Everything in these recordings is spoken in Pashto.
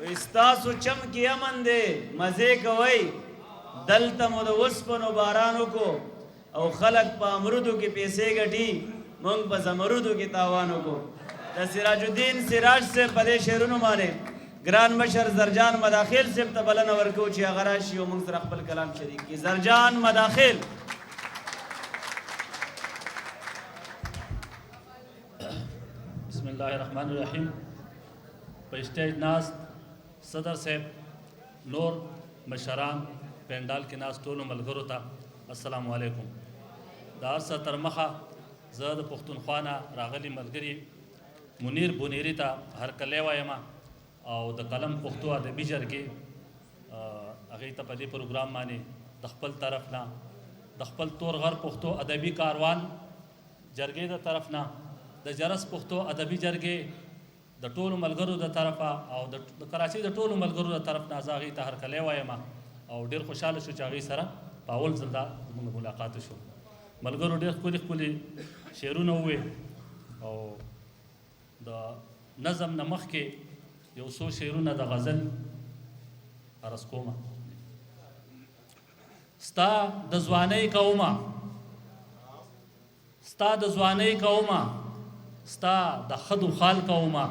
وایي ستاسو چم کې امن دی، مزې کوئ، دلته مو د اوسپنو باران وکړو او خلک په امرودو کې پیسې ګټي، مونږ په زمرودو کې تاوان وکړو. د سراج الدین سراج صاحب په دې شعرونو باندې ګران مشر زرجان مداخل صاحب ته بلنه ورکوو چې هغه راشي او مونږ سره خپل کلام شریک کړي. زرجان مداخل. بسم الله الرحمن الرحیم. په سټیج ناست صدر صاحب، نور مشران، پنډال کې ناست ټولو ملګرو ته السلام علیکم. د هر څه تر مخه زه د پښتونخوا نه راغلي ملګري منیر بونیري ته هرکلی وایم او د قلم پښتو ادبي جرګې هغې ته په دې پروګرام باندې د خپل طرف نه، د خپل تور غر پښتو ادبي کاروان جرګې د طرف نه، د جرس پښتو ادبي جرګې د ټولو ملګرو د طرفه او د کراچۍ د ټولو ملګرو د طرف نه زه هغوی ته هرکلی وایم او ډېر خوشحاله شو چې هغوی سره په اول ځل دا زموږ ملاقات شو. ملګرو ډېر ښکلي ښکلي شعرونه وویل او د نظم نه مخکې یو څو شعرونه د غزل عرض کوم. ستا د ځوانۍ کومه، ستا د ځوانۍ کومه، ستا د خدو خال کومه،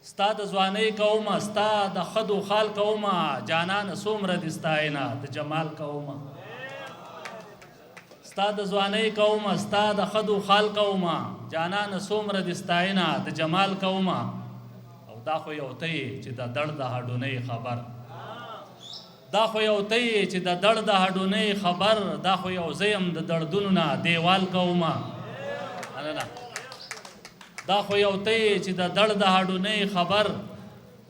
ستا د ځوانۍ کومه، ستا د خدو خال کومه، جانانه څومره دې ستاینه د جمال کومه. ستا د ځوانۍ کومه، ستا د خدو خال کومه، جانانه څومره دې ستاینه د جمال کومه. او دا خو یو ته یې چې د دړد د هډو نه یې خبر، دا خو یو ته یې چې د دړد د هډو نه یې خبر، دا خو یو زه یم د دړدونو نه دیوال کومه. مننه. دا خو یو ته یې چې د دړد د هډو نه یې خبر،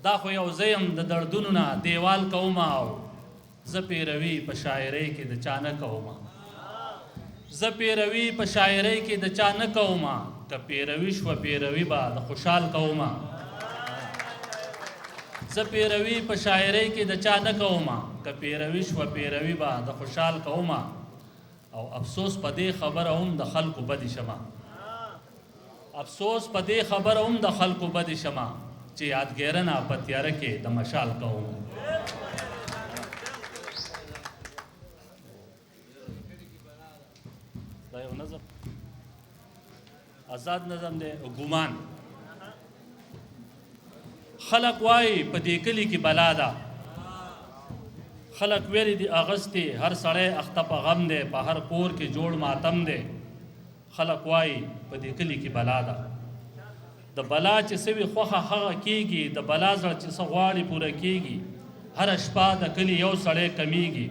دا خو یو زه یم د دړدونو نه دیوال کومه. او زه پیروي په شاعرۍ کې د چا نه کومه، زه پیروي په شاعرۍ کې د چا نه کومه، که پیروي شوه پیروي به د خوشحال کومه. زه پیروي په شاعرۍ کې د چا نه کومه، که پیروي شوه پیروي به د خوشحال کومه. او افسوس په دې خبره هم د خلکو بدې شمه، افسوس په دې خبره هم د خلکو بدې شمه چې یادګیرنه په تیاره کې د مشال کوم. دا یو نظم آزاد نظم دی. ګمان خلک وایي په دې کلي کې بلا ده، خلک ویلي دي اغستې، هر سړی اخته په غم دی، په هر کور کې جوړ ماتم دی. خلک وایي په دې کلي کې بلا ده، د بلا چې څه وي خوښه هغه کېږي، د بلا زړه چې څه غواړي پوره کېږي. هره شپه د کلي یو سړی کمیږي،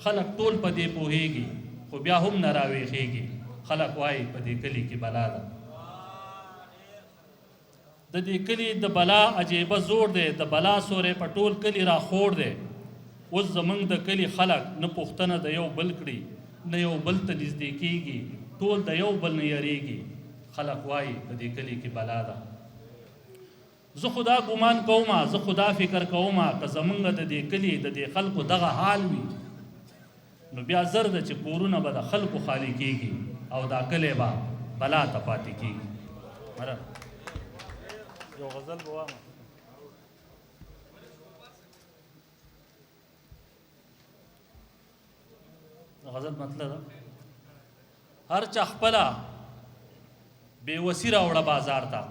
خلک ټول په دې پوهېږي، خو بیا هم نه راویښېږي. خلک وایي په دې کلي کې بلا ده. د دې کلي د بلا عجیبه زور دی، د بلا سوری په ټول کلي را خور دی. اوس زمونږ د کلي خلک نه پوښتنه د یو بل کړي، نه یو بل ته نږدې کېږي، ټول د یو بل نه یریږي. خلک وایي په دې کلي کې بلا ده. زه خو دا ګمان کوم، زه خو دا فکر کوم، که زمونږ د دې کلي د دې خلکو دغه حال وي، نو بیا زر ده چې کورونه به د خلکو خالي کېږي او دا کلی به بلا ته پاتې کېږي. یو غزل به وایم. غزل مطلب ده هر چا خپله بې وسي راوړه بازار ته،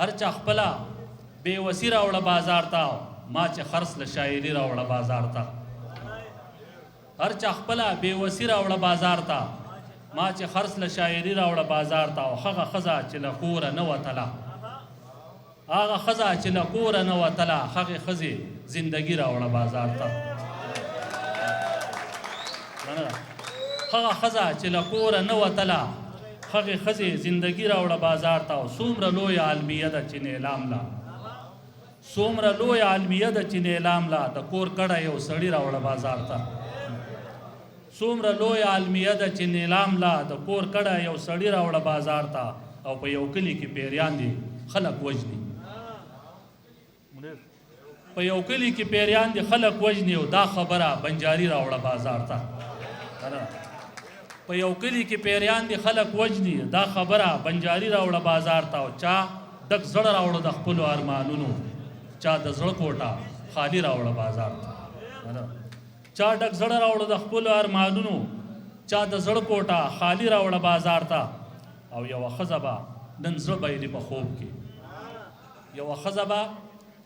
هر چا خپله بې وسي راوړه بازار ته، ما چې خرڅ له شاعري راوړه بازار ته. هر چا خپله بې وسي راوړه بازار ته، ما چې خرڅ له شاعري راوړه بازار ته. او هغه ښځه چې له کوره نه وتله، هغه ښځه چې له کوره نه وتله، هغې ښځې زندګي راوړه بازار ته. هغه ښځه چې له کوره نه وتله، هغې ښځې زندګي راوړه بازار ته. او څومره لویه المیه ده چې نیلام له، څومره لویه المیه ده چې نیلام له د کور کډه یو سړي راوړه بازار ته. څومره لویه المیه ده چې نیلام له د کور کډه یو سړي راوړه بازار ته. او په یو کلي کې پیریان دي خلک وژني، په یو کلي کې پیریان دي خلک وژني، او دا خبره بنجاري راوړه بازار ته. په یو کلي کې پیریان دي خلک وژني، دا خبره بنجاري راوړه بازار ته. او چا ډک زړه راوړه د خپلو ارمانونو، چا د زړه کوټه خالی راوړه بازار ته. چا ډک زړه راوړه د خپلو ارمانونو، چا د زړه کوټه خالی راوړه بازار ته. او یوه ښځه به نن زړه بایلي په خوب کې، یوه ښځه به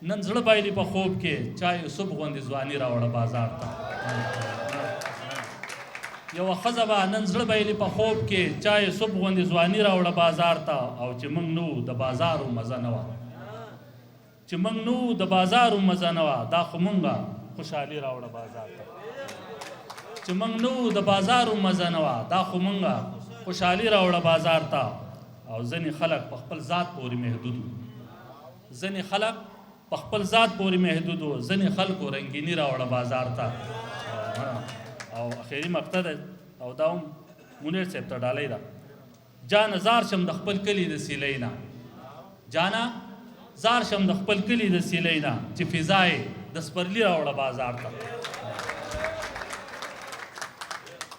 نن زړه بایلي په خوب کې، چا یوسف غوندې ځواني راوړه بازار ته. یوه ښځه به نن زړه بایلي په خوب کې، چا یوسف غوندې ځواني راوړه بازار ته. او چې موږ نو د بازارو مزه نه وه، چې موږ نو د بازارو مزه نه وه، دا خو مونږه خوشحالي راوړه بازار ته. چې موږ نو د بازارو مزه نه وه، دا خو مونږه خوشحالي راوړه بازار ته. او ځینې خلک په خپل ذات پورې محدود وو، ځینې خلک په خپل ذات پورې محدود وو، ځینې خلکو رنګیني راوړه بازار ته. او اخیری مقطع ده، او دا هم منیر صاحب ته ډالۍ ده. جانه زار شم د خپل کلي د سیلۍ نه، جانه زار شم د خپل کلي د سیلۍ نه، چې فضا یې د سپرلي راوړه بازار ته.